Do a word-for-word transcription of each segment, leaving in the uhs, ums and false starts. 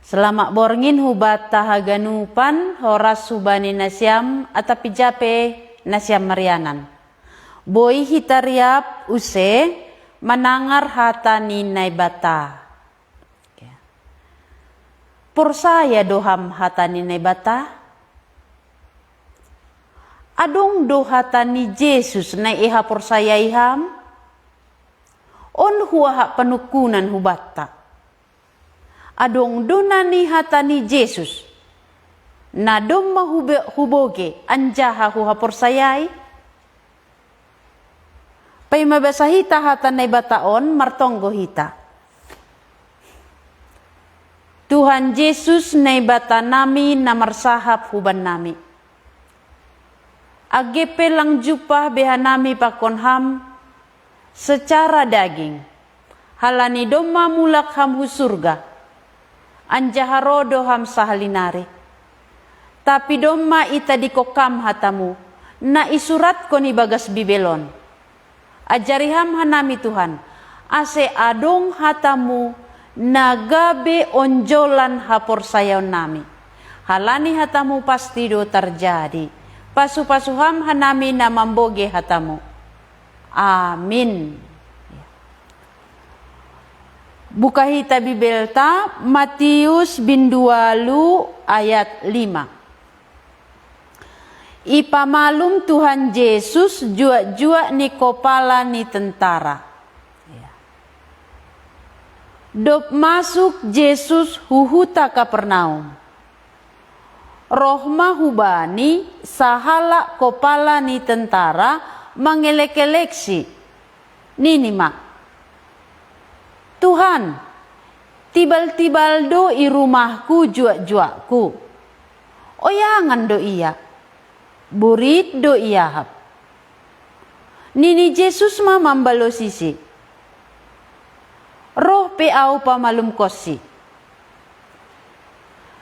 Selamat borngin hubata haganupan, horas hubani nasiam, atapi jape nasiam marianan. Boi hita riap use manangar hata ni Naibata. Porsaya do ham hata ni Naibata? Adong do hata ni Jesus na ihaporsayai ham? On huahap panungkunan hubata. Adong do na ni hata ni Jesus na domma huboge anjaha huhaporsayai? Paima basa hita hata Naibata on, martonggo hita. Tuhan Jesus, Naibata nami na marsahap hubannami. Age pe lang jumpah be hanami pakon ham secara daging, halani domma mulak ham hu surga, anjaha ro do ham sahalinari. Tapi domma itadingkon ham hatamu, na isuratkon ibagas Bibel on. Ajari ham hanami Tuhan, ase adong hatamu na gabe onjolan haporsayaonnami. Halani hatamu pasti do tarjadi. Pasu-pasu ham hanami na mamboge hatamu. Amin. Buka hita Bibelta, Matius bindualu ayat lima. Ipamalum Tuhan Jesus juak-juak ni kopala ni tentara. Dob masuk Jesus hu huta Kapernaum, roh ma hu-Bani sahalak kopala ni tentara mangelek-eleksi. Nini ma, "Tuhan, tibal-tibal do i rumahku juak-juakku. Oyangan do ia, borit do iahap." Nini Jesus ma mambalosisi, "Roh pe Ahu pamalumkonsi."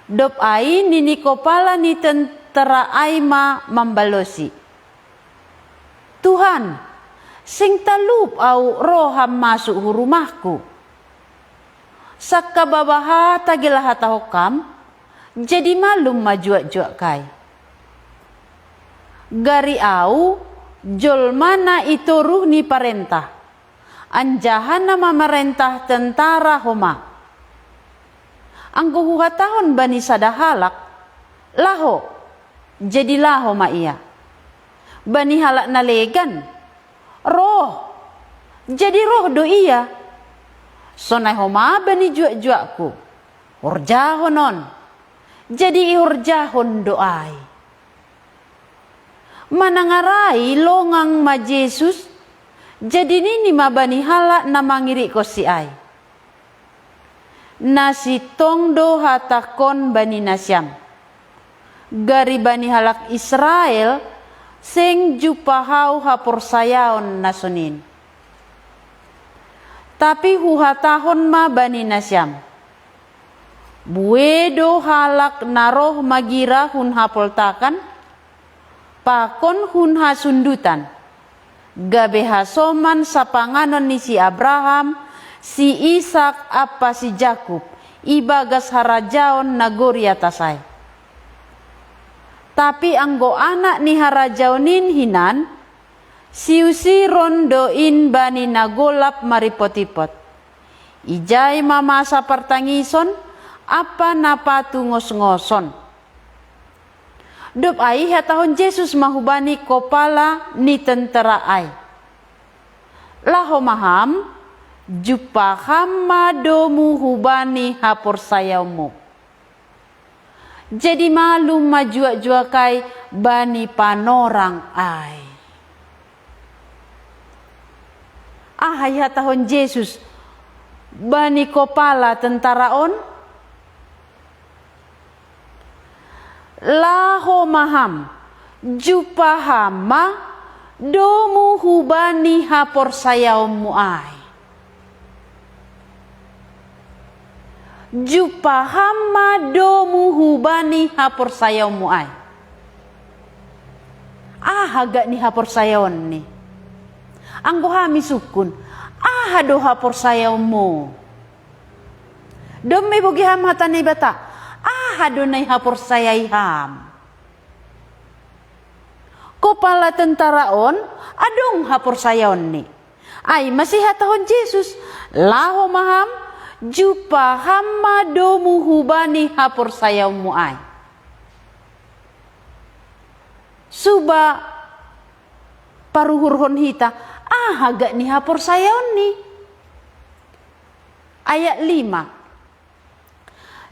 Dob ai nini kopala ni tentara ai ma mambalosi, "Tuhan, seng talup ahu roh Ham masuk hu rumahku. Sangkababa hata gelah hatahon Kam, jadi malum ma juak-juak ai. Gari ahu jolma na i toruh ni parentah, anjaha na mamarentah tentara homa. Anggo huhatahon bani sada halak, 'Laho,' jadi laho ma ia. Bani halak na legan, 'Roh,' jadi roh do ia. Sonai homa bani juak-juakku, 'Horjahon on,' jadi ihorjahon do ai." Manangar ai longang ma Jesus, jadi nini ma bani halak na mangirikkonSi ai, "Na sintong do hatangkon bani nasiam, gari bani halak Israel seng jumpah Ahu haporsayaon na sonin. Tapi Huhatahon ma bani nasiam: Buei do halak na roh magira hun hapoltakan, pakon hun hasundutan, gabe hasoman sapanganon ni si Abraham, si Isak ampa si Jakub, ibagas harajaon nagori atas ai. Tapi anggo Anak ni harajaon in hinan, siusiron do in bani na golap maripot-ipot. Ijai ma masa partangison ampa na patungosngoson." Dob ai ihatahon Jesus ma hubani kopala ni tentara ai, "Laho ma ham, jumpah ham ma domu hubani haporsayaonmu." Jadi malum ma juak-juak ai bani panorang ai. Aha ihatahon Jesus bani kopala tentara on? "Laho ma ham, jumpah ham ma domu hubani haporsayaonmu ai." Jumpah ham ma domu hubani haporsayaonmu ai. Aha gak ni haporsayaonni? Anggo hami sungkun, aha do haporsayaonmu? Dome boge ham hata Naibata, aha do na ihaporsayai ham? Kopala tentara on adong haporsayaonni. Ai ma sihatahon Jesus, laho ma ham, jumpa ham ma domu hubani haporsayaonmu ai. Suba paruhurhon hita, aha gak ni haporsayaonni? Ayat lima.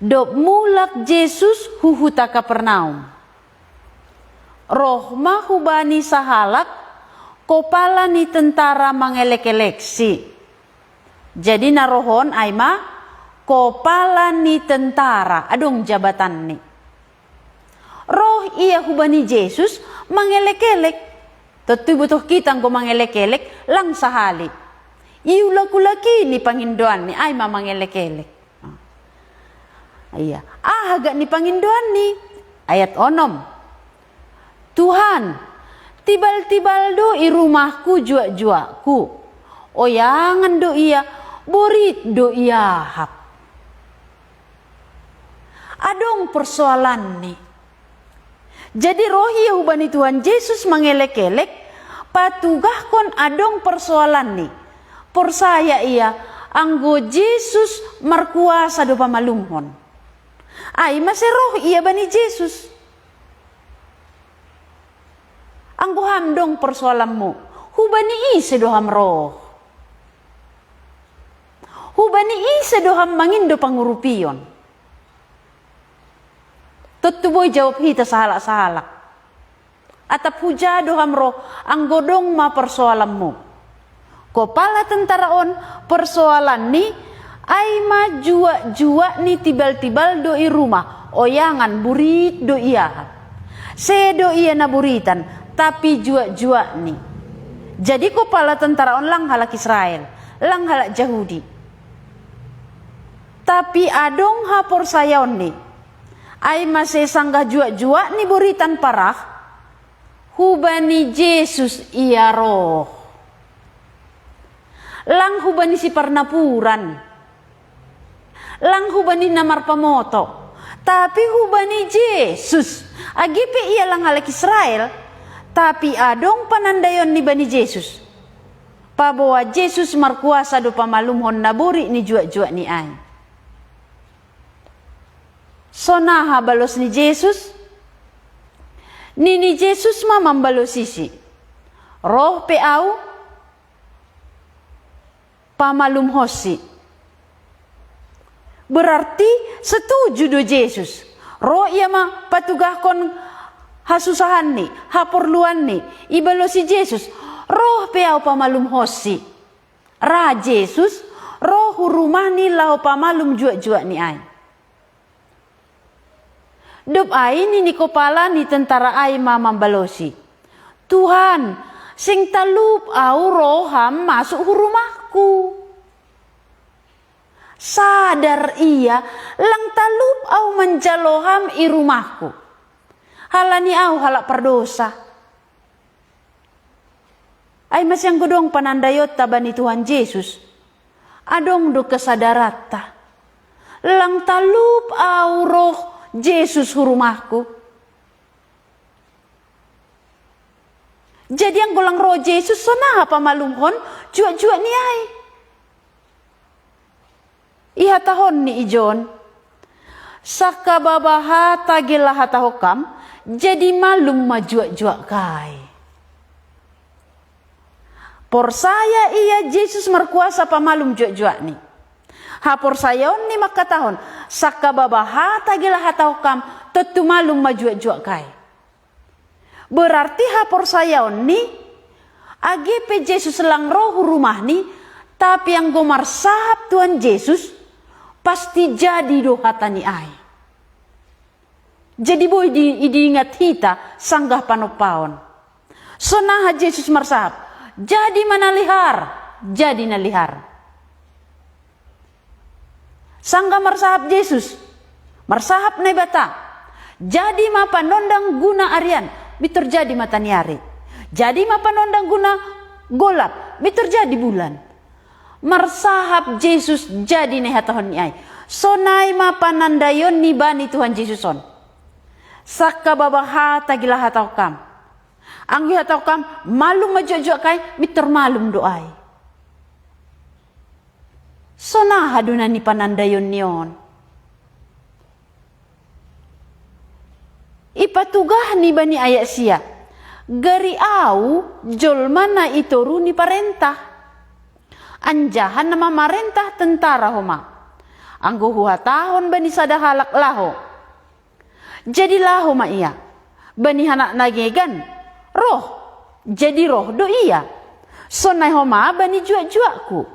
Dob mulak Jesus hu huta Kapernaum, roh ma hubani sahalak kopala ni tentara mangelek-eleksi. Jadi na roh on ai ma kopala ni tentara, adong jabatanni. Roh ia hubani Jesus mangelek-elek. Tontu ibotoh hita anggo mangelek-elek lang sahali. Iulak-ulaki ni pangindoanni ai ma mangelek-elek. Ia, aha gak ni pangindoanni? Ayat onom. Tuhan, tibal-tibal do i rumahku juak-juakku. Oyangan do ia, borit do iahap. Adong persoalanni. Jadi roh ia hubani Tuhan Jesus mangelek-elek, patugahkon adong persoalanni. Porsaya ia, anggo Jesus markuasa do pamalumhon. Ai mase roh ia bani Jesus. Anggo ham dong persoalanmu, hubani ise do ham roh? Hubani ise do ham mangindo pangurupion? Tontu boi jawab hita sahalak-sahalak. Atap huja do ham roh, anggo dong ma persoalanmu? Kopala tentara on persoalanni ai ma juak-juak ni tibal-tibal do i rumah, oyangan borit do iahap. Sedo ia na boritan, tapi juak-juak ni. Jadi kopala tentara on lang halak Israel, lang halak Jahudi. Tapi adong haporsayaonni. Ai mase sanggah juak-juak ni boritan parah, hubani Jesus ia roh. Lang hubani si parnapuran. Lang hubani na marpamoto. Tapi hubani Jesus. Age pe ia lang halak Israel, tapi adong panandaionni bani Jesus. Paboa Jesus markuasa do pamalumhon na borit ni juak-juak ni ai. Sonaha balos ni Jesus? Nini Jesus ma mambalosisi, roh pe au pamalumhonsi. Berarti setuju do Jesus. Roh ia ma patugahkon hasusahanni, haporluanni, ibalosi Jesus, roh pe au pamalumhonsi. Ra Jesus, roh hu rumahni laho pamalum juak-juak ni ai. Dob ai nini kopala ni tentara ai ma mambalosi, Tuhan, seng talup au roh ham masuk hu rumahku. Sadar ia, lang talup au manjalo ham i rumahku. Halani au halak pardosa. Ai mase anggo dong panandaionta bani Tuhan Jesus, adong do kesadaranta. Lang talup au roh Jesus hu rumahku. Jadi anggo lang roh Jesus sonaha pamalumhon juak-juak ni ai? Ihatahonni ijon, sangkababa hata gela hatahon kam, jadi malum ma juak-juak ai. Porsaya ia Jesus markuasa pamalum juak-juak ni. Haporsayaonni mangkatahon, sangkababa hata gela hatahon kam, tontu malum ma juak-juak ai. Berarti haporsayaonni, age pe Jesus lang roh hu rumahni, tapi anggo marsahap Tuhan Jesus, pasti jadi do hatani ai. Jadi boi di, diingat hita sanggah panompaon. Sonaha Jesus marsahap, jadi ma na lihar, jadi na lihar. Sanggah marsahap Jesus, marsahap Naibata, jadi ma panondang guna arian, mintor jadi mataniari. Jadi ma panondang guna golap, mintor jadi bulan. Marsahap Jesus jadi na ihatahonni ai. Sonai ma panandaionni bani Tuhan Jesus on. Sangkababa hata gela hatahon ham. Anggo ihatahon ham, malum ma juak-juak ai, mintor malum do ai. Sonaha do na nipanandaionni on? Ipatugahni bani ayat sia, gari au jolma na i toru ni parentah, anjaha na mamarentah tentara homa. Anggo huhatahon bani sada halak laho, jadi laho ma ia. Bani halak na gegan, roh, jadi roh do ia. Sonai homa bani juak-juakku,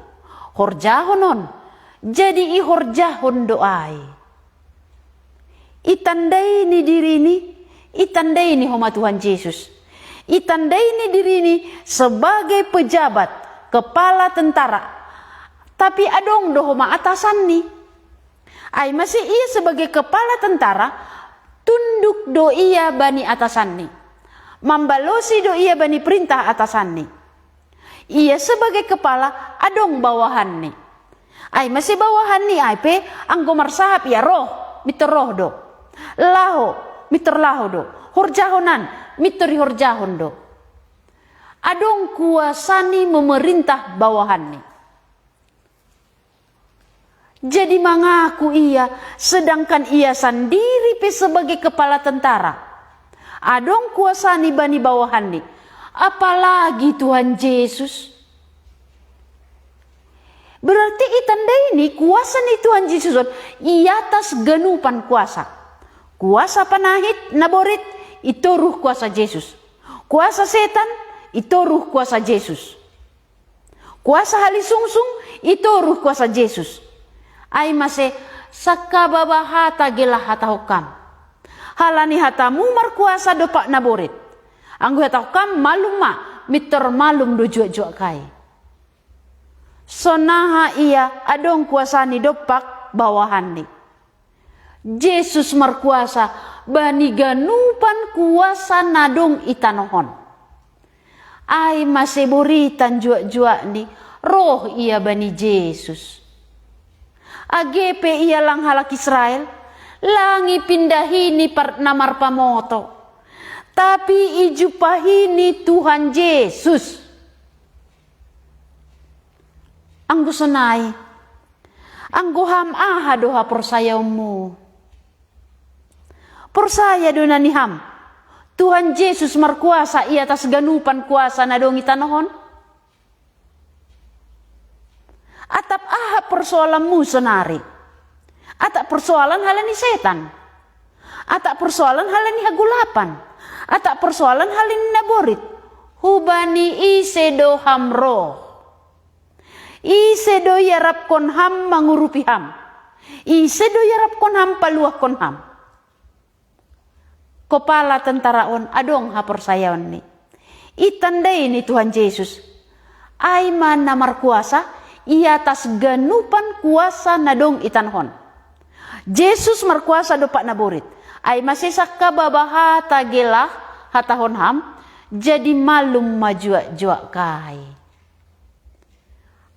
horjahon on, jadi ihorjahon do ai. Itandai ni dirini, itandai ni homa Tuhan Jesus. Itandai ni dirini sebagai pejabat, kepala tentara. Tapi adong do homa atasanni. Ai mase ia sebagai kepala tentara, tunduk do ia bani atasanni. Mambalosi do ia bani perintah atasanni. Ia sebagai kepala adong bawahanni. Ai mase bawahanni ai pe, anggo marsahap ia roh, mintor roh do. Laho, mintor laho do. Horjahon an, mintor ihorjahon do. Adong kuasani memerintah bawahanni. Jadi mangaku ia, sedangkan ia sandiri pe sebagai kepala tentara. Adong kuasani bani bawahanni, apalagi Tuhan Jesus. Berarti itandai ni kuasa ni Tuhan Jesus on i atas ganupan kuasa. Kuasa panahit naborit i toruh kuasa Jesus. Kuasa setan i toruh kuasa Jesus. Kuasa halisungsung i toruh kuasa Jesus. Ai mase, sangkababa hata gela hatahon ham. Halani hatamu markuasa dompak naborit. Anggo ihatahon ham, malum ma, mintor malum do juak-juak ai. Sonaha ia adong kuasani dompak bawahanni. Jesus markuasa bani ganupan kuasa na dong i tanoh on. Ai mase boritan juak-juakni, roh ia bani Jesus. Age pe ia lang halak Israel, lang ipindahi ni par-, na marpamoto, tapi ijumpahi ni Tuhan Jesus. Anggo sonai, anggo ham, aha do haporsayaonmu? Porsaya do na niham, Tuhan Jesus markuasa i atas ganupan kuasa na dong i tanoh on? Atap aha persoalanmu sonari? Atap persoalan halani setan? Atap persoalan halani hagolapan? Atap persoalan halani naborit? Hubani ise do ham roh? Ise do iarapkon ham mangurupi ham? Ise do iarapkon ham paluahkon ham? Kopala tentara on adong haporsayaonni. Itandai ni Tuhan Jesus. Ai ma na markuasa i atas ganupan kuasa na dong i tanoh on. Jesus markuasa dompak naborit. Ai mase sangkababa hata gela hatahon ham, jadi malum ma juak-juak ai.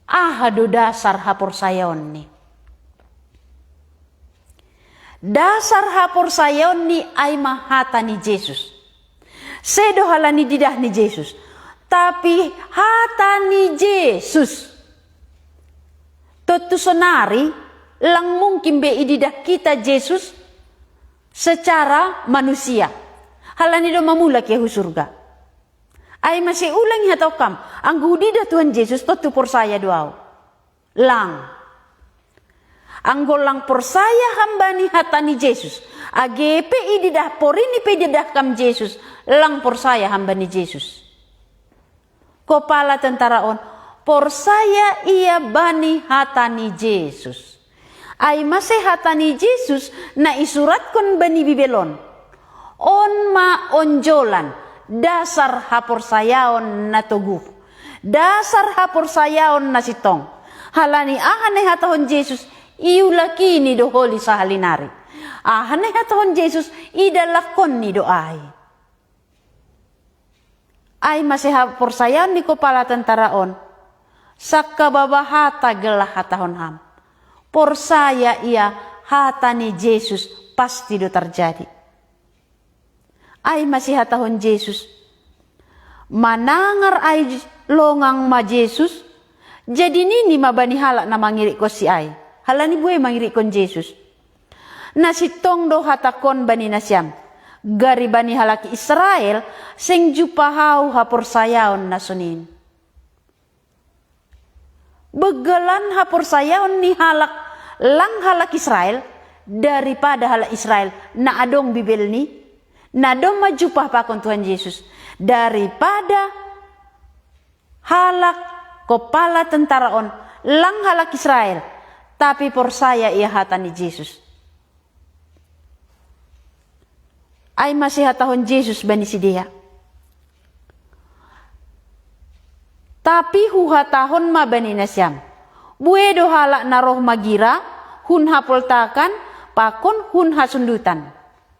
Aha do dasar haporsayaonni? Dasar haporsayaonni ai ma hata ni Jesus. Sedo halani didah ni Jesus, tapi hata ni Jesus. Tontu sonari lang mungkin be ididah kita Jesus secara manusia. Halani do mamulak ia hu surga. Ai mase ulang ihatahon ham, anggo hudidah Tuhan Jesus, tontu porsaya do au. Lang. Anggo lang porsaya ham bani hata ni Jesus, age pe ididah, porini pe ididah ham Jesus, lang porsaya ham bani Jesus. Kopala tentara on porsaya ia bani hata ni Jesus. Ai mase hata ni Jesus na isuratkon bani Bibel on. On ma onjolan, dasar haporsayaon na toguh, dasar haporsayaon na sintong. Halani aha na ihatahon Jesus, iulakini do holi sahalinari. Aha na ihatahon Jesus, idalankonni do ai. Ai mase haporsayaon ni kopala tentara on, sangkababa hata gela hatahon ham. Porsaya ia hata ni Jesus pasti do tarjadi. Ai ma sihatahon Jesus, manangar ai longang ma Jesus, jadi nini ma bani halak na mangirikkonsi ai, halani buei mangirikkon Jesus. Na sintong do hatakon bani nasiam, gari bani halak Israel seng jumpahau haporsayaon na sonin. Begelan haporsayaon ni halak lang halak Israel daripada halak Israel na adong Bibelni, na domma jumpah pakon Tuhan Jesus, daripada halak kopala tentara on lang halak Israel, tapi porsaya ia hata ni Jesus. Ai ma sihatahon Jesus bani sidea, tapi huhatahon ma bani nasiam, buei do halak na roh magira hun hapoltakan pakon hun hasundutan.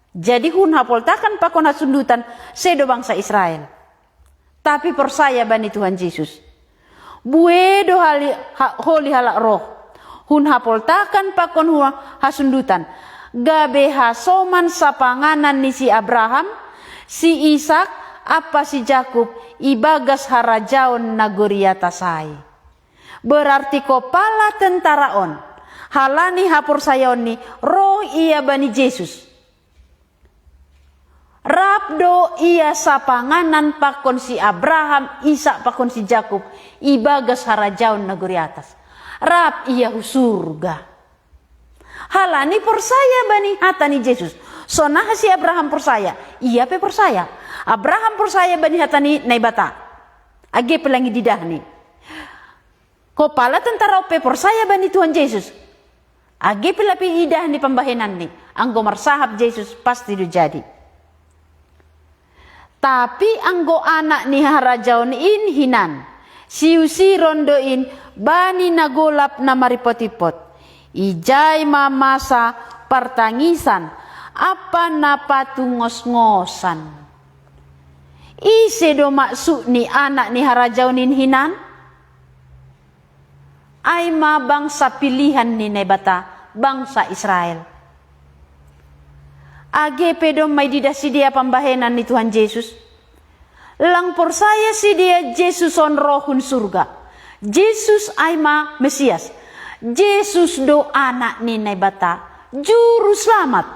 Jadi hun hapoltakan pakon hasundutan sedo bangsa Israel. Tapi porsaya bani Tuhan Jesus, buei do hali, ha, holi halak roh hun hapoltakan pakon hun hasundutan, gabe hasoman sapanganan ni si Abraham, si Isak, ampa si Jakub ibagas harajaon nagori atas ai. Berarti kopala tentara on, halani haporsayaonni, roh ia bani Jesus. Rap do ia sapanganan pakon si Abraham, Isak pakon si Jakub ibagas harajaon nagori atas. Rap ia hu surga. Halani porsaya bani hata ni Jesus. Sonaha si Abraham porsaya, ia pe porsaya. Abraham porsaya bani hata ni Naibata, age pe lang ididahni. Kopala tentara on pe porsaya bani Tuhan Jesus, age pe lape iidahni pambahenanni. Anggo marsahap Jesus pasti do jadi. Tapi anggo anak ni harajaon in hinan, siusiron do in bani na golap na maripot-ipot. Ijai ma masa partangisan ampa na patungosngosan. Ise do maksud ni anak ni harajaon in hinan? Ai ma bangsa pilihan ni Naibata, bangsa Israel. Age pe domma ididah sidea pambahenan ni Tuhan Jesus, lang porsaya sidea Jesus on roh hun surga. Jesus ai ma Mesias. Jesus do anak ni Naibata, juru selamat.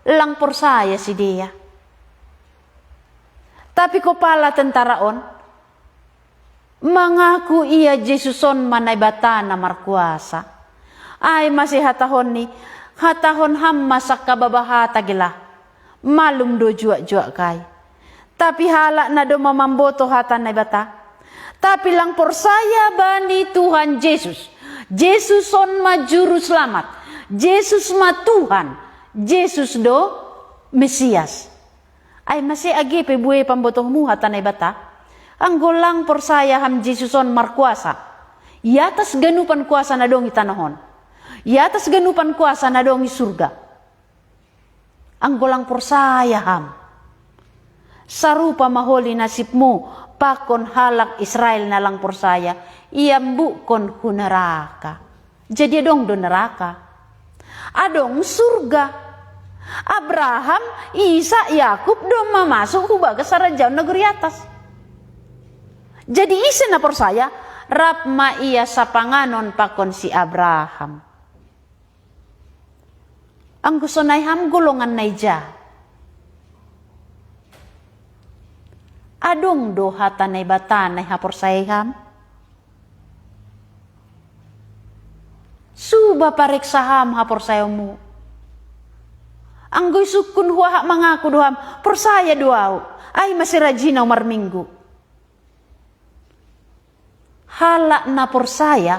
Lang porsaya sidea. Tapi kopala tentara on mangaku ia Jesus on ma Naibata na markuasa. Ai ma sihatahonni, hatahon ham ma sangkababa hata gelah, malum do juak-juak kai. Tapi halak na domma mamboto hata Naibata, tapi lang porsaya bani Tuhan Jesus. Jesus on ma juru selamat. Jesus ma Tuhan. Jesus do Mesias. Ai mase age pe buei pambotohmu hata Naibata, anggo lang porsaya ham Jesus on markuasa i atas ganupan kuasa na dong i tanoh on, i atas ganupan kuasa na dong i surga. Anggo lang porsaya ham, sarupa ma holi nasibmu pakon halak Israel na lang porsaya, iambukkon hu neraka. Jadi adong do neraka, adong surga. Abraham, Isak, Yakub domma masuk hu bagas harajaon nagori atas. Jadi ise na porsaya, rap ma ia sapanganon pakon si Abraham. Anggo sonai ham golongan na ija, adong do hata Naibata na ihaporsayai ham? Suba pareksa ham haporsayaonmu. Anggo isungkun huahap mangaku do ham, porsaya do ahu, ai mase rajin ahu marminggu. Halak na porsaya,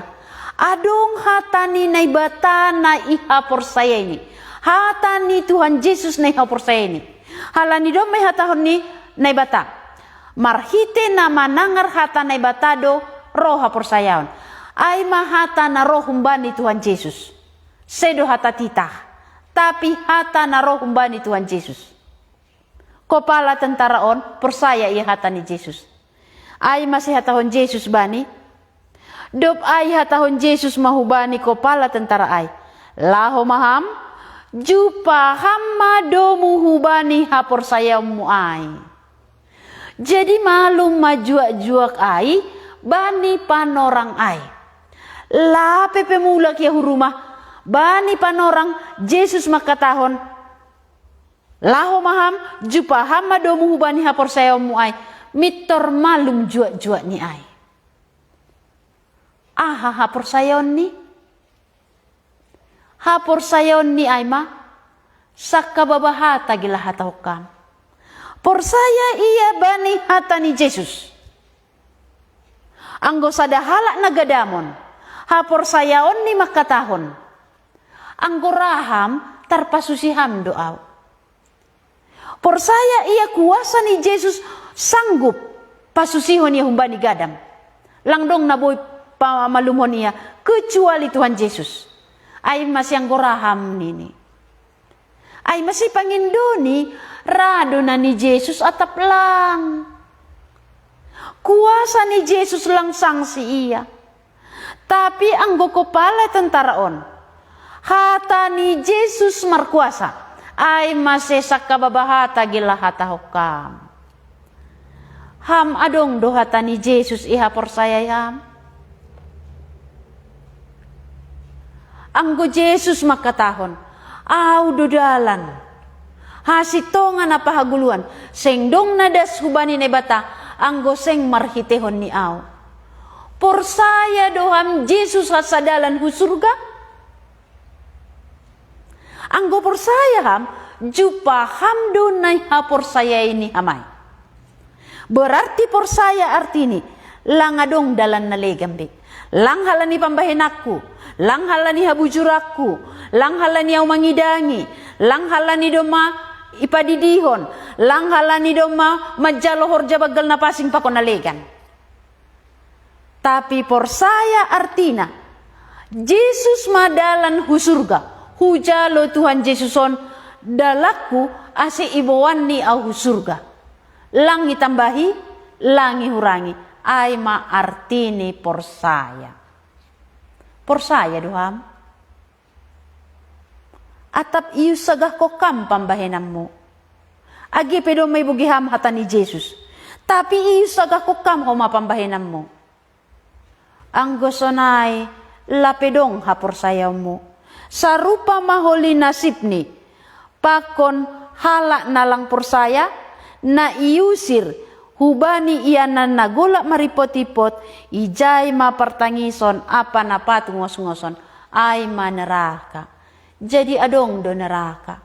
adong hata ni Naibata na ihaporsayaini, hata ni Tuhan Jesus na ihaporsayaini. Halani domma ihatahon ni Naibata, marhite na manangar hata Naibata do ro haporsayaon. Ai ma hata na ro humbani Tuhan Jesus. Sedo hata titah, tapi hata na ro humbani Tuhan Jesus. Kopala tentara on porsaya ia hata ni Jesus. Ai ma sihatahon Jesus bani, Dob ai hatahon Jesus ma hubani kopala tentara ai, "Laho ma ham, jupa ham ma domu hubani haporsayaonmu ai." Jadi malum ma juak-juak ai bani panorang ai. Lape pe mulak ia hu rumah, bani panorang Jesus mangkatahon, "Laho ma ham, jupa ham ma domu hubani haporsayaonmu ai." Mintor malum juak-juakni ai. Aha haporsayaonni? Haporsayaonni ai ma sangkababa hata gila hatahon kam. Porsaya ia bani hata ni Jesus. Anggo sada halak na gadamon, haporsayaonni mangkatahon, "Anggo ra ham, tarpasusi ham do ahu." Porsaya ia kuasa ni Jesus sanggup pasusihon ia humbani gadam. Lang dong na boi pamalumhon ia, kecuali Tuhan Jesus. Ai mase anggo ra ham nini. Ai mase pangindo ni, ra do na ni Jesus atap lang. Kuasa ni Jesus lang sangsi ia. Tapi anggo kopala tentara on, hata ni Jesus markuasa, ai mase sangkababa hata gila hatahon kam. Ham adong do hata ni Jesus i haporsayai ham? Anggo Jesus mangkatahon, "Ahu do dalan, hasintongan ampa hagoluan, seng dong na das hubani Naibata anggo seng marhiteihon ni ahu." Porsaya do ham Jesus hasadalan hu surga? Anggo porsaya ham, jupa ham do na i haporsayai ni ham ai. Berarti porsaya artini, lang adong dalan na legan be. Lang halani pambahenanku, lang halani habujuranku, lang halani ahu mangidangi, lang halani domma ipadidihon, lang halani domma manjalo horja banggal na pansing pakon na legan. Tapi porsaya artina, Jesus ma dalan hu surga, hujalo Tuhan Jesus on dalanku ase iboanni ahu hu surga. Lang itambahi, lang ihurangi, ai ma artini porsaya. Porsaya do ham? Atap iunsagahkon kam pambahenanmu. Age pe domma ibogei ham hata ni Jesus, tapi iunsagahkon kam homa pambahenanmu. Anggo sonai, lape dong haporsayaonmu. Sarupa ma holi nasibni pakon halak na lang porsaya, na iusir hubani ianan na golap maripot-ipot, ijai ma partangison ampa na patung ngos-ngoson, ai ma neraka. Jadi adong do neraka.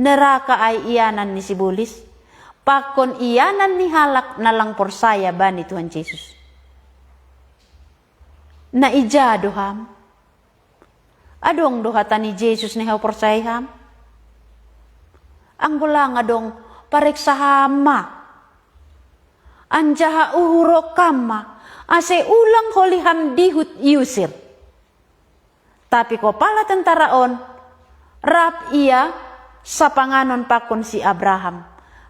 Neraka ai ianan ni sibolis, pakon ianan ni halak na lang porsaya bani Tuhan Jesus. Na ija do ham? Adong do hata ni Jesus na huporsayai ham? Anggo lang adong, pareksa ham ma. Anjaha uhurhon ham ma, ase ulang holi ham dihut iusir. Tapi kopala tentara on, rap ia sapanganon pakon si Abraham,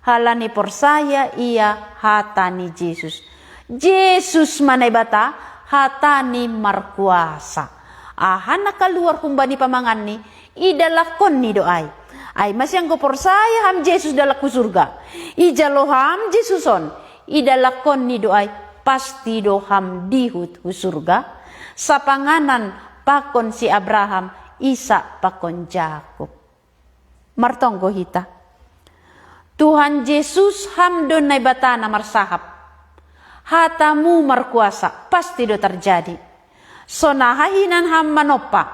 halani porsaya ia hata ni Jesus. Jesus ma Naibata, hata ni markuasa. Aha na kaluar humbani pamanganni, idalakkonni do ai. Ai mase anggo porsaya ham Jesus dalak hu surga, ijalo ham Jesus on, idalakkonni do ai, pasti do ham dihut hu surga, sapanganan pakon si Abraham, Isak pakon Jakob. Martonggo hita. Tuhan Jesus, ham do Naibata na marsahap. Hatamu markuasa, pasti do tarjadi. Sonaha hinan ham manompa.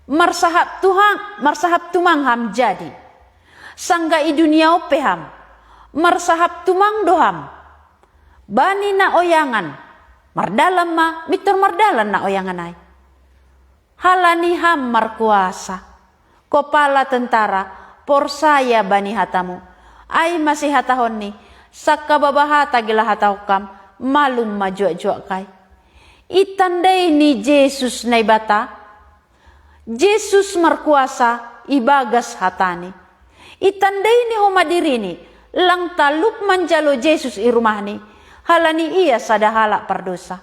Marsahap Tuhan, marsahap tumang ham jadi. Sanggah i dunia on pe ham, marsahap tumang do ham. Bani na oyangan, mardalan ma, mintor mardalan na oyangan ai. Halani ham markuasa, kopala tentara, porsaya bani hatamu. Ai mase hatahonni, sangkababa hata gila hatahon kam, malum ma juak-juak ai. Itandai ni Jesus Naibata, Jesus markuasa ibagas hatani. Itandai ni homa dirini, lang talup manjalo Jesus i rumahni, halani ia sada halak pardosa.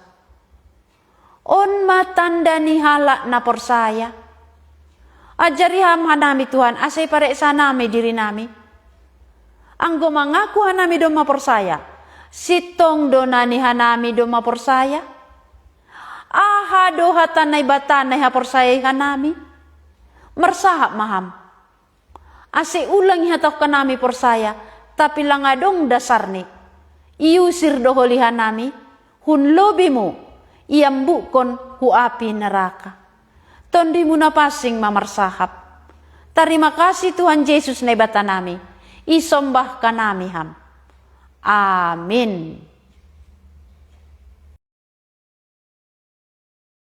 On ma tanda ni halak na porsaya. Ajari ham hanami Tuhan, ase pareksa hanami diri nami. Anggo mangaku hanami domma porsaya, sintong do na nihanami domma porsaya? Aha do hata Naibata na ihaporsayai hanami? Marsahap ma ham. Ase ulang ihatahon hanami porsaya, tapi lang adong dasarni. Iusir do holi hanami hun lobimu, iambukkon hu api naraka. Tondimu na pansing ma marsahap. Tarima kasih Tuhan Jesus Naibata nami, isombah hanami ham. Amin.